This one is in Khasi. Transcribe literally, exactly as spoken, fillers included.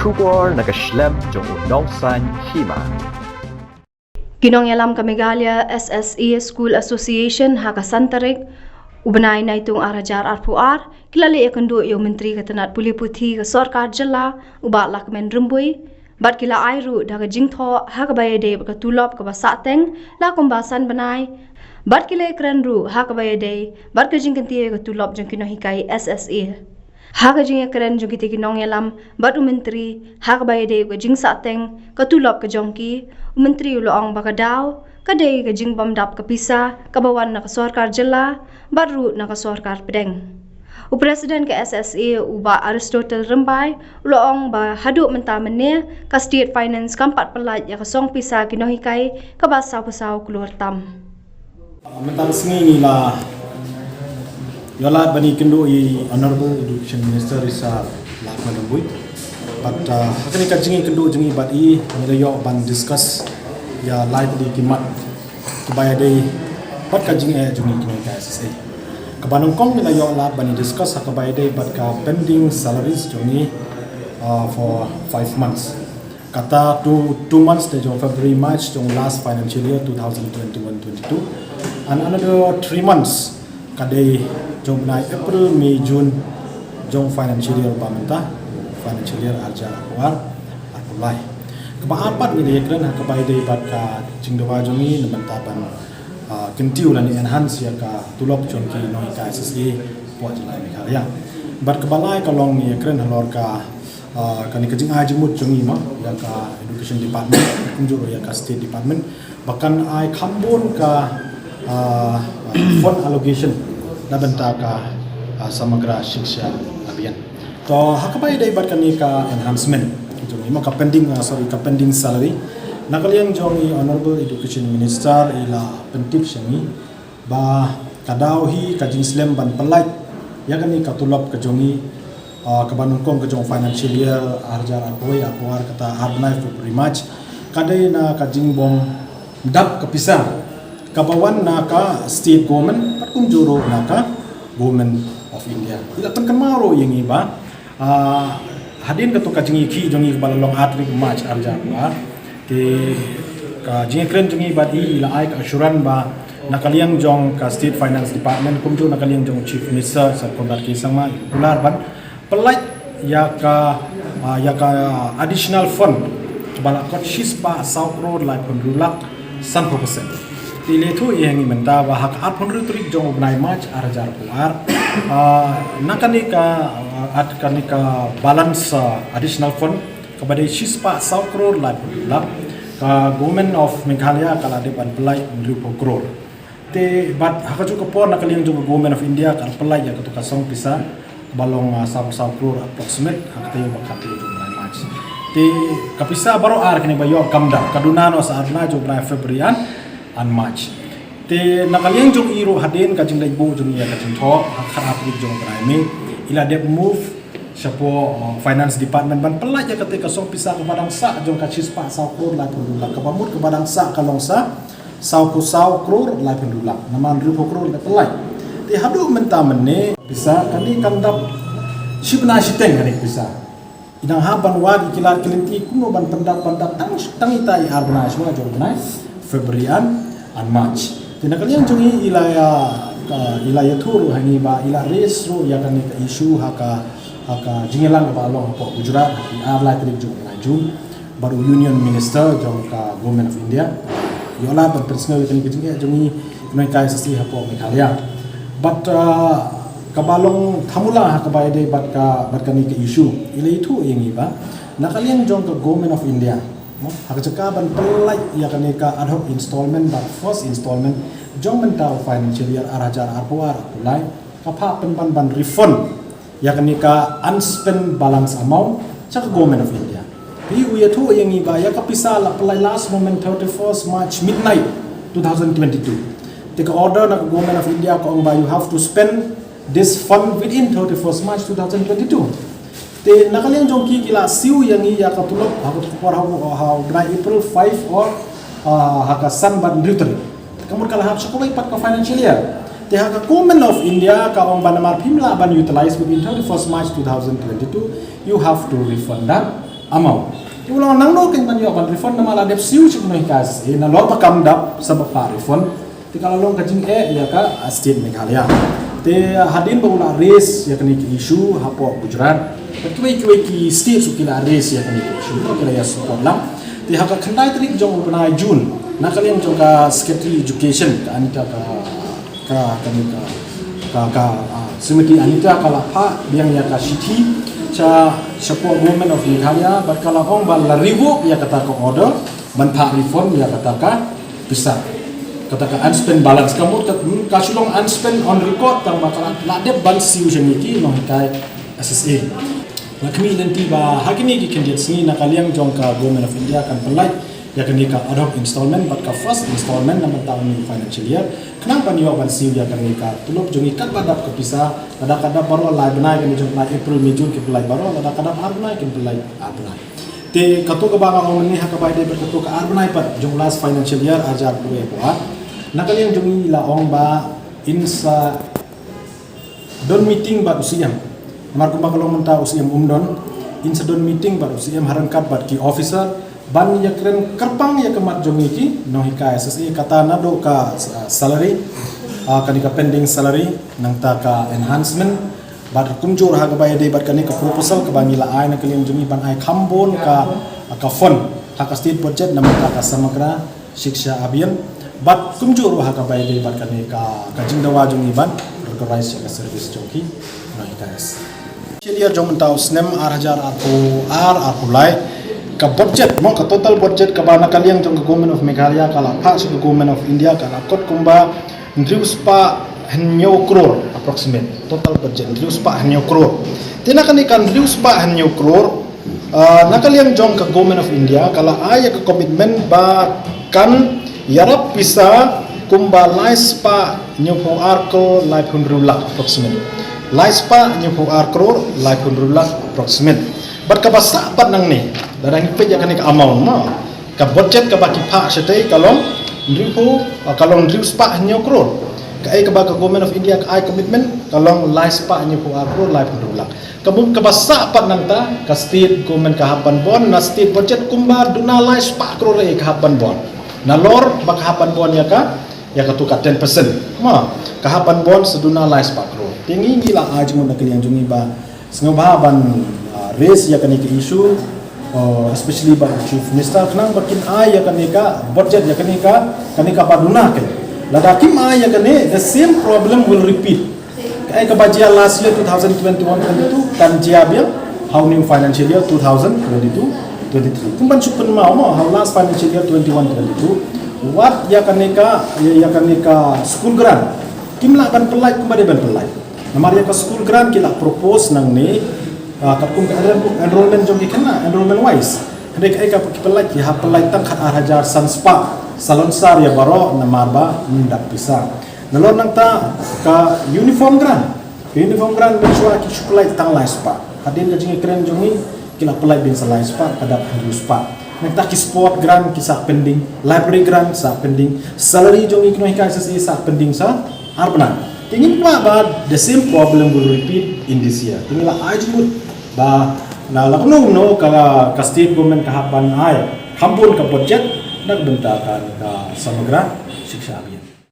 Khubor na ka shlem jong u nongsan hima. Ki nongïalam ka Meghalaya S S A School Association ha ka san tarik u bnai Naitung ar hajar arphew ar ki la leit ïakynduh ïa u Myntri ka tnat pule puthi ka sorkar jylla u Bah Lahkmen Rymbui, bad ki la ai ruh da ka jingthoh ha kaba ïadei bad ka tulop kaba sahteng la kumba san bnai, bad ki la ïakren ruh ha kaba ïadei bad ka jingkyntiew ïa ka tulop jong ki nonghikai S S A. Ha ka jingïakren jong kita ki nongïalam bad u Myntri ha kaba ïadei bad ka jingsahteng ka tulop ka jong ki, u Myntri u la ong ba ka daw ka dei ka jingbymdap ka pisa kaba wan na ka sorkar jylla bad ruh na ka sorkar pdeng. U President ka S S A u Bah Aristotle Rymbai u la ong ba haduh mynta mynne ka State Finance kam pat pyllait ïa ka song pisa ki nonghikai kaba sawphew saw klur tam. Mynta ka sngi ngi la ïoh lad ban ïakynduh ïa i Honorable Education Minister i Sir Lahkmen Rymbui. Bad, uh, ha kane ka jingïakynduh jong ngi bad i, ngi la ïoh ban discuss ïa lai tylli ki mat kiba ïadei bad ka jingeh jong ngi ki nonghikai S S A. Kaba nyngkong ngi la ïoh lad ban discuss ha kaba ïadei bad ka pending salaries jong ngi, uh, for five months. Kata two, two months te jong February, March jong last financial year two thousand twenty-one twenty-two. And another three months ka dei jong bnai April, May, June jong financial year ba mynta, financial year arhajar arphew ar, arphew lai. Kaba ar pat ngi la ïakren ha kaba ïadei bad ka jingdawa jong ngi na mynta ban, ah, kyntiew lane enhance ïa ka tulop jong ki nonghikai S S A hapoh jylla Meghalaya. Bad kaba lai ka long ngi ïakren halor ka, ah, kane ka jingai jingmut jong ngi mo, ïa ka Education Department, kumjuh ruh ïa ka State Department, ba kan ai kham bun ka, ah, fund allocation na bynta ka, ah, Samagra Shiksha Abhiyan. To ha kaba ïadei bad kane ka enhancement jong ngi mo, ka pending, ah, sorry, ka pending salary, na ka liang jong i Honorable Education Minister i la pyntip sha ngi ba ka daw hi ka jingslem ban pyllait ïa kane ka tulop ka jong ngi, ah, kaba nyngkong ka jong financial year arhajar arphew wei arphew ar, kata ar bnai February, March, ka dei na ka jingbymdap ka pisa kaba wan na ka state government bad kumjuh ruh na ka Government of India. I la pynkynmaw ruh ïa ngi ba, ah, hadien kato ka jingïakhih jong ngi kaba la long ha tarik March arhajar arphew ar, te ka jingïakren jong ngi bad i, i la ai ka assurance ba na ka liang jong ka State Finance Department kumjuh na ka liang jong Chief Minister Sir Conrad K Sangma, i kular ban pyllait ïa ka, ah, ïa ka additional fund kaba la kot shispah saw klur laiphew hynriew lak sanphew percent. Te i la ïathuh ïa ngi mynta ba ha ka arphew hynriew tarik jong u bnai March arhajar arphew ar, ah, na kane ka, ah, at kane ka balance, ah, additional fund kaba dei shispah saw klur laiphew hynriew lak, ka Government of Meghalaya ka la dep ban pyllait hynriewphew klur. Te bad ha kajuh ka por na ka liang jong ka Government of India ka la pyllait ïa kato ka song pisa ba long, ah, saw, saw klur approximate ha ka taïew ba khatlai jong u bnai March. Te ka pisa baroh ar kine ba ïoh kam dap, ka duna noh sa ar bnai jong u bnai February and, and March. Te na ka liang jong i ruh hadien ka jingleit buh jong i ïa ka jingthoh ha ka khatar tarik jong u bnai May, i la dep move shapoh, uh, Finance Department ban pyllait ïa kata ka song pisa kaba dang sah jong ka shispah saw klur laiphew hynriew lak, kaba mut kaba dang sah ka long sa sawphew saw klur laiphew hynriew lak. Namar hynriewphew klur la pyllait. Te haduh mynta mynne pisa kane kan dap shi bnai shiteng kane pisa. I dang hap ban wad ïa ki lad ki lynti kumno ban pyndap, pyndap tang, tang ita i ar bnai shuwa jong u bnai February and, and March. Te na ka liang jong i, i la ïa, ka, i la ïathuh ruh ha ngi ba i la raise ruh ïa kane ka issue ha ka, ha ka jingïalang kaba long hapoh Gujarat ha ki ar lai tarik jong u bnai June bad u Union Minister jong ka Government of India. Ïoh lad ban pynsngew ïa kane ka jingeh jong ngi ki nonghikai S S A hapoh Meghalaya. Bad, uh, kaba long thamula ha kaba ïadei bad ka, bad kane ka issue, i la ïathuh ïa ngi ba na ka liang jong ka Government of India, mo, ha ka jaka ban pyllait ïa kane ka ad hoc installment bad first installment jong mynta u financial year ar hajar arphew ar arphew lai, ka phah pynban ban refund ïa kane ka unspent balance amount sha ka Government of India. Te u ïathuh ïa ngi ba ïa ka pisa la pyllait last moment thirty-first March midnight two thousand twenty-two. Te ka order na ka Government of India ka ong ba you have to spend this fund within thirty-first March two thousand twenty-two. Te na ka liang jong ki, ki la siew ïa ngi ïa ka tulop ha ka por ha, ha u bnai April five or, ah, ha ka san bad hynriew tarik. Ka mut ka la hap sha kawei pat ka financial year. Te ha ka Government of India ka ong ba namar phim lah ban utilize within thirty-first March two thousand twenty-two, you have to refund that Amau. Te u la ong nangno kein ban ïoh ban refund namar la dep siew sha ki nonghikai S S A, nalor ba kam dap sa ba phah refund. Te ka la long ka jingeh ïa ka state Meghalaya. Te hadien ba u la raise ïa kane ka issue hapoh Gujarat, bad kiwei kiwei ki state ruh ki la raise ïa kane ka issue, ki la ïa support lang. Te ha ka khyndai tarik jong u bnai June, na ka liang jong ka Secretary Education, ka Anita ka ka, ka, ka, ka, ah, Srimati Anita ka la phah biang ïa ka shithi sha, shapoh Government of Meghalaya, bad ka la ong ba la revoke ïa kata ka order ban phah refund ïa kata ka pisa, kata ka unspent balance. Ka mut ka, hmm, ka shu long unspent on record, tang ba ka la, la dep ban siew sha ngi ki nonghikai S S A. Nga khmih lynti ba ha kine ki khyndiat sngi na ka liang jong ka Government of India kan pynlait ïa kane ka ad hoc installment bad ka first installment na mynta u new financial year, khnang ban ïoh ban siew ïa kane ka tulop jong ngi katba dap ka pisa. Lada ka dap baroh lai bnai, kane jong u bnai April, May, June ki pynlait baroh, lada ka dap ar bnai kin pynlait ar bnai. Te kato kaba nga ong mynne ha kaba ïadei bad kato ka ar bnai pat jong u last financial year, ar hajar arphew wei arphew ar, na ka liang jong ngi la ong ba in sa don meeting bad u C M. Namar kumba ka long mynta u C M um don, in sa don meeting bad u C M ha ryngkat bad ki officer ban ïakren kyrpang ïa ka mat jong ngi ki nonghikai S S A, kata naduh ka, ah, salary, ah, kane ka pending salary, nangta ka enhancement, bad kumjuh ha kaba ïadei bad kane ka proposal kaba ngi la ai na ka liang jong ngi ban ai kham bun ka, ka fund ha ka state budget na mynta ka Samagra Shiksha Abhiyan, bad kumjuh ruh ha kaba ïadei bad kane ka, ka jingdawa jong ngi ban regularize ïa ka service jong ki nonghikai S S A. Financial year jong mynta u snem ar hajar arphew ar arphew lai, ka budget, mo, ka total budget kaba na ka liang jong ka Government of Meghalaya ka la phah sha ka Government of India ka la kot kumba hynriew spah hynñiew klur approximate. Total budget hynriew spah hynñiew klur. Te na kane ka hynriew spah hynñiew klur, ah, na ka liang jong ka Government of India ka la ai ïa ka commitment ba kan ïarap pisa kumba lai spah hynñiewphew ar klur laiphew hynriew lak approximate. Lai spah hynñiewphew ar klur laiphew hynriew lak approximate. Bad kaba sah pat nangne, lada ngi peit ïa kane ka amount, mo, ka budget kaba ki phah shatei ka long hynriewphew, ah, ka long hynriew spah hynñiew klur. Kaei kaba ka Government of India ka ai commitment ka long lai spah hynñiewphew ar klur laiphew hynriew lak. Ka mut kaba sah pat nangta, ka state government ka hap ban bun na state budget kumba duna lai spah klur, eh, ka hap ban bun. Nalor ba ka hap ban bun ïa ka, ïa kato ka ten percent, ma, ka hap ban bun sa duna lai spah klur. Te ngi, ngi la ai jingmut na ka liang jong ngi ba sngewbha ban, ah, raise ïa kane ka issue, uh, especially bad u Chief Minister, khnang ba kin ai ïa kane ka budget, ïa kane ka, kane kaba duna kein. Lada kim ai ïa kane, the same problem will repeat. Kaei kaba jia last year, two thousand twenty-one twenty-two, kan jia biang ha u new financial year two thousand twenty-two twenty-three. Kum ban shu pynmaw, mo, ha u last financial year twenty-one twenty-two, wat ïa kane ka, ïa, ïa kane ka school grant, kim lah ban pynlait kumba dei ban pynlait. Namar ïa ka school grant ki la propose nangne, ah, katkum ka enroll-, enrollment jong ki khynnah, enrollment wise. Hynrei kaei kaba ki pynlait, ki hap pynlait tang khat ar hajar san spah salonsar ïa baroh namar ba ym dap pisa. Nalor nangta ka uniform grant. Ka uniform grant mynshuwa ki shu pynlait tang lai spah. Hadien ka jingïakren jong ngi, ki la pynlait biang sa lai spah, ka dap hynriew spah. Nangta ki sport grant ki sah pending, library grant sah pending, salary jong ngi ki nonghikai S S A sah pending sa ar bnai. Te ngim kwah ba the same problem will repeat in this year. Te ngi la ai jingmut ba la, la kumno kumno ka, ka state government ka hap ban ai kham bun ka budget na ka bynta ka, ka Samagra Shiksha Abhiyan.